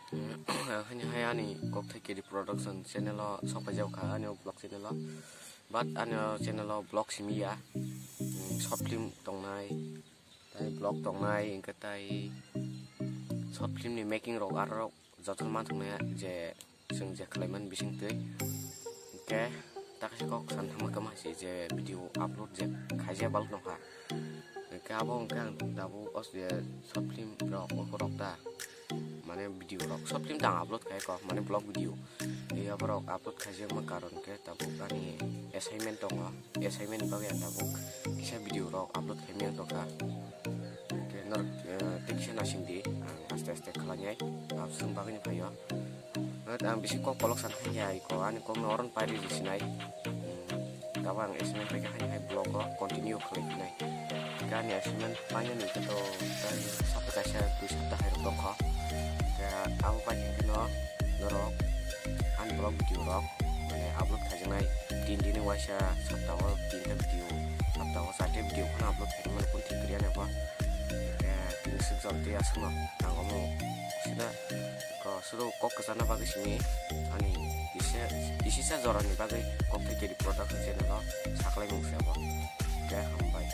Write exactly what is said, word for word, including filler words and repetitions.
Hini hai ani Kokthai K D Production channel o sok paijak kha ani vlog channel o. But ani channel o vlog simi ya. Short film tongnai, tai vlog tongnai, hingke tai short film ni making rok aro joto man thungnai je chwng je khlaiman bising twi. Hingke taksa kok san thangma kama si je video upload je khaija balok nokha. Hingke abo hingke ang tabuk os je short film rok, rok ta. Mane video rok, short film tang upload khai ko, mane vlog video. Iya borok upload khaijak ma karon ke tabuk ani assignment tongo, assignment bagwi ang tabuk kisa video rok upload khai miyang tongkha. Ke nor, eh, tei kisa nasing di, ang aste aste khlainai, absung bagwi ni phaio. Ang bisi kok kolok san thangya iko, ani kok no oron pairi risinai. Hmm. Tabang assignment paikha hai hai vlog o continue khlai phinai. Khe ani assignment painani khe to tei sapta kaisa dui sapta hai rok tongkha. Khe abo pai khe no norok ani vlog video rok mane upload khaijaknai tin dini waisa sapta o tinta video, sapta o charta video phano upload khaimani kun thik kwrwi ani bo. Khe tini swk jor twi aswkno ang omo sida ko suro kok kwchana bagwi simi ani isi, isisa jorani bagwi Kokthai K D Production channel o saklai mung se bo. Khe hambai.